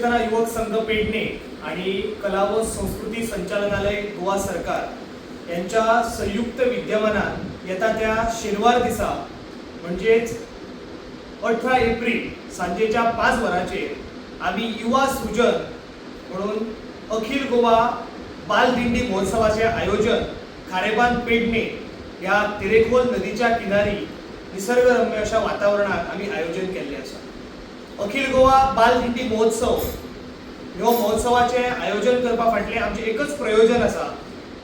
नवचेतना युवक संघ पेडणे आणि कला व संस्कृती संचालनालय गोवा सरकार यांच्या संयुक्त विद्यमानात येता त्या शेनवार दिसा, म्हणजेच 18 एप्रिल सांजेच्या 5 वरांचेर आमी युवा सृजन म्हणून अखिल गोवा बाल दिंडी महोत्सवाचें आयोजन खारेबांद पेडणे ह्या तेरेखोल नदीच्या किनारी निसर्गरम्य अशा वातावरणात आमी आयोजन केल्लें आसा. अखिल गोवा बाल दिंडी महोत्सव ह्यो महोत्सवाचें आयोजन करपा फाटलें आमचें एकच प्रयोजन आसा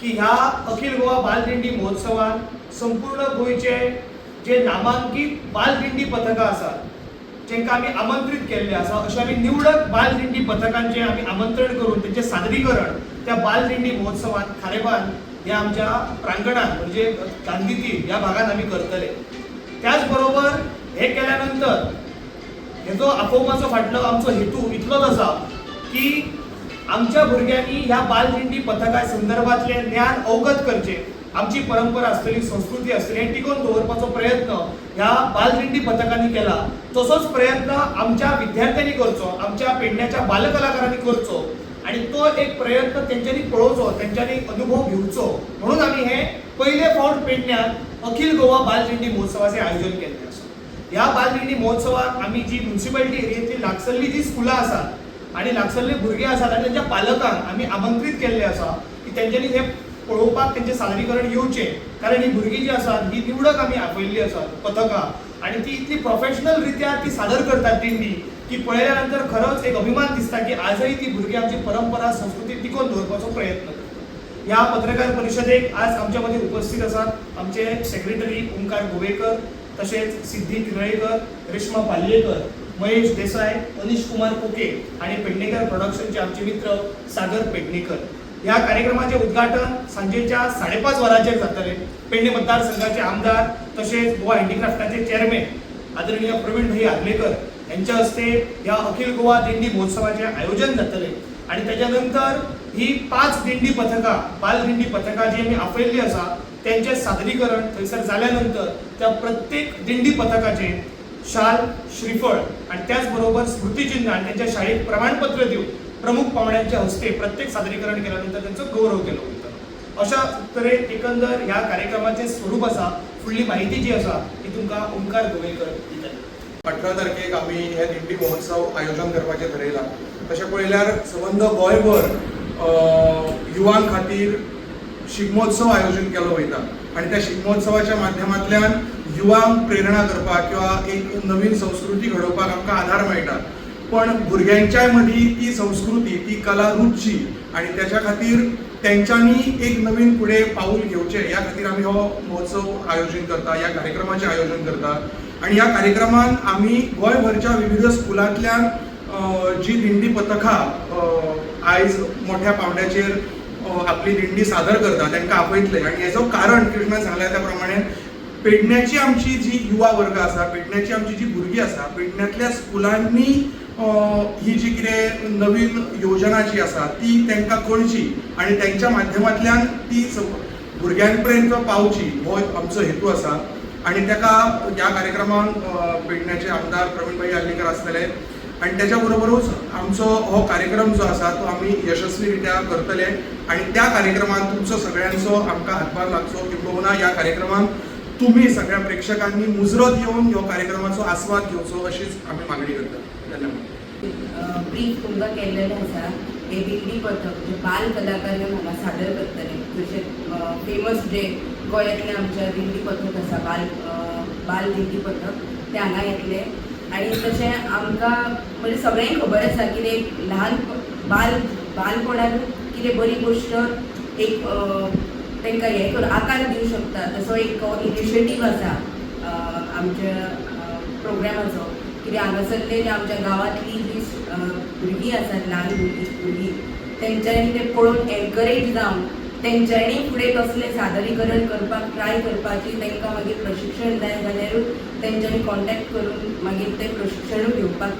की ह्या अखिल गोवा बाल दिंडी महोत्सवान संपूर्ण गोंयचे जे नामांकीत बाल दिंडी पथकां आसात, जांकां आमी आमंत्रीत केल्ले आसा, अशे आमी निवडक बाल दिंडी पथकांचें आमी आमंत्रण करून तेंचें सादरीकरण त्या बाल दिंडी महोत्सवात खारेबांद ह्या आमच्या प्रांगणात, म्हणजे गांधी तीर ह्या भागात आमी करतले. त्याच बरोबर हे केल्या नंतर हेजो आपोवपाचो फाटलो आमचो हेतू इतलोच आसा की आमच्या भुरग्यांनी ह्या बालदिंडी पथका संदर्भातलें ज्ञान अवगत करचें. आमची परंपरा आसतली, संस्कृती आसतली, हें टिकोवन दवरपाचो प्रयत्न ह्या बालदिंडी पथकांनी केला, तसोच प्रयत्न आमच्या विद्यार्थ्यांनी करचो, आमच्या पेडण्याच्या बालकलाकारांनी करचो आणि तो एक प्रयत्न तेंच्यांनी पळोवचो, तेंच्यांनी अनुभव घेवचो म्हणून आमी हे पयले फावट पेडण्यात अखिल गोवा बालदिंडी महोत्सवाचें आयोजन केल्लें आसा. ह्या बालदिंडी महोत्सवाक आमी जी म्युन्सिपालिटी एरियेंतली लागसल्ली जी स्कुलां आसात आनी लागसल्ले भुरगे आसात आनी तेंच्या पालकांक आमी आमंत्रीत केल्ले आसा की तेंच्यांनी हें पळोवपाक, तेंचें सादरीकरण येवचें, कारण ही भुरगीं जी आसात ही निवडक आमी आपयल्ली आसात पथकां आनी ती इतली प्रोफेशनल रित्या ती सादर करतात दिंडी की पळयल्या नंतर खरोच एक अभिमान दिसता की आजही ती भुरगीं आमची परंपरा, संस्कृती टिकोवन दवरपाचो प्रयत्न करतात. ह्या पत्रकार परिशदेक आज आमच्या मदीं उपस्थित आसात आमचे सेक्रेटरी ओंकार गोवेकर, तशेंच सिद्धी किरळेकर, रेश्मा पालयेकर, महेश देसाय, अनिश कुमार कोके आणि पेडणेकर प्रोडक्शनचे आमचे मित्र सागर पेडणेकर. ह्या कार्यक्रमाचे उद्घाटन सांजेच्या 5:30 वरांचेर जातलें. पेडणे मतदारसंघाचे आमदार तशेंच गोवा हँडीक्राफ्टाचे चेअरमॅन आदरणीय प्रवीण भाई आर्लेकर यांच्या हस्ते ह्या अखिल गोवा दिंडी महोत्सवाचे आयोजन जातलें आणि त्याच्या नंतर ही पाच दिंडी पथकां, बाल दिंडी पथकां जी आमी आपयल्ली आसा, तेंचें सादरीकरण थंयसर जाल्या नंतर त्या प्रत्येक दिंडी पथकाचें शाल, श्रीफळ आणि त्याच बरोबर स्मृतिचिन्ह आणि त्यांच्या शाळेक प्रमाणपत्र दिवन प्रमुख पाहुण्यांच्या हस्ते प्रत्येक सादरीकरण केल्यानंतर त्यांचो गौरव केलो वयतलो. अशा तरेन एकंदर ह्या कार्यक्रमाचें स्वरूप आसा. फुडली माहिती जी आसा ती तुमकां ओंकार गोवेकर दितले. 18 तारखेक आमी हे दिंडी महोत्सव आयोजन करपाचें थरयलां. तशें पळयल्यार सबंद गोंयभर युवां खातीर शिगमोत्सव आयोजन केलो वयता आनी त्या शिगमोत्सवाच्या माध्यमांतल्यान युवांक प्रेरणा करपाक किंवा एक नवीन संस्कृती घडोवपाक आमकां आधार मेळटा. पण भुरग्यांच्याय मदीं ती संस्कृती, ती कला रुजची आनी त्याच्या खातीर तेंच्यांनी एक नवीन फुडें पावूल घेवचें, ह्या खातीर आमी हो महोत्सव आयोजन करता, ह्या कार्यक्रमाचें आयोजन करता. आनी ह्या कार्यक्रमान आमी गोंयभरच्या विविध स्कुलांतल्यान जी दिंडी पथकां आयज मोठ्या पावंड्याचेर आपली दिंडी सादर करता, तांकां आपयतले. आनी हेजो कारण कृष्णान सांगल्या त्या प्रमाणे पेडण्याची आमची जी युवा वर्ग आसा, पेडण्याची आमची जी भुरगीं आसा, पेडण्यांतल्या स्कुलांनी ही जी कितें नवीन योजना जी आसा ती तांकां कळची आनी तेंच्या माध्यमांतल्यान ती भुरग्यां पर्यंत पावची, हो आमचो हेतू आसा. आनी ताका ह्या कार्यक्रमाक पेडण्याचे आमदार प्रवीण भाई आर्लेकर आसतले आनी त्याच्या बरोबरूच आमचो हो कार्यक्रम जो आसा तो आमी यशस्वी रित्या करतले आनी त्या कार्यक्रमात तुमचो सगळ्यांचो आमकां हातभार लागचो. किंबहुना ह्या कार्यक्रमात तुमी सगळ्या प्रेक्षकांनी मुजरत येवन ह्यो कार्यक्रमाचो आस्वाद घेवचो, अशीच आमी मागणी करतात. धन्यवाद. ब्रीफ तुमकां केल्लेलें आसा. हे दिंडी पथक जे बाल कलाकार येवन हांगा सादर करतले, जशे फेमस जे गोंयांतले आमच्या दिंडी पथक आसा, बाल दिंडी पथक, ते हांगा येतले. आनी तशें आमकां म्हणजे सगळ्यांक खबर आसा की ते ल्हान बालपणानूच कितें बरी गोश्ट एक तांकां हें करून आकार दिवं शकता, तसो एक इनिशिएटीव आसा आमच्या प्रोग्रामाचो. कित्याक हांगासरले जे आमच्या गांवांतली जी भुरगीं आसात, ल्हान भुरगीं, तेंच्यांनी ते पळोवन एनकरेज जावन तेंच्यांनी फुडें तसलें सादरीकरण करपाक ट्राय करपाची, तांकां मागीर प्रशिक्षण जाय जाल्यारूच तेंच्यांनी कॉन्टेक्ट करून मागीर तें प्रशिक्षणूय घेवपाक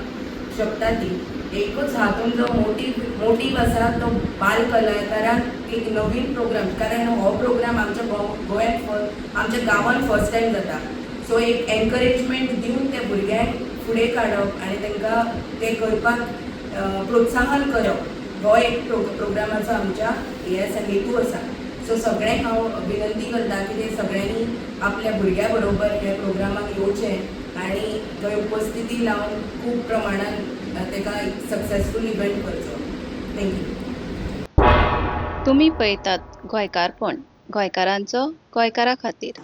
शकता. ती एकूच हातून जो मोटीव आसा तो बाल कलाकारांक एक नवीन प्रोग्राम, कारण हो प्रोग्राम आमच्या गोंयांत, आमच्या गांवांत फर्स्ट टायम जाता. सो एक एनकरेजमेंट दिवन त्या भुरग्यांक फुडें काडप आनी तांकां तें करपाक प्रोत्साहन करप हो एक प्रोग्रामाचो आमच्या हे आसा, हेतू आसा. सो सगळ्यांक हांव विनंती करता की ते सगळ्यांनी आपल्या भुरग्या बरोबर ह्या प्रोग्रामाक येवचें आनी थंय उपस्थिती लावन खूब प्रमाणान तेका एक सक्सेसफूल इव्हेंट करचो. Thank you. तुमी पळयतात गोंयकारपण, गोंयकारांचो गोंयकारा खातीर.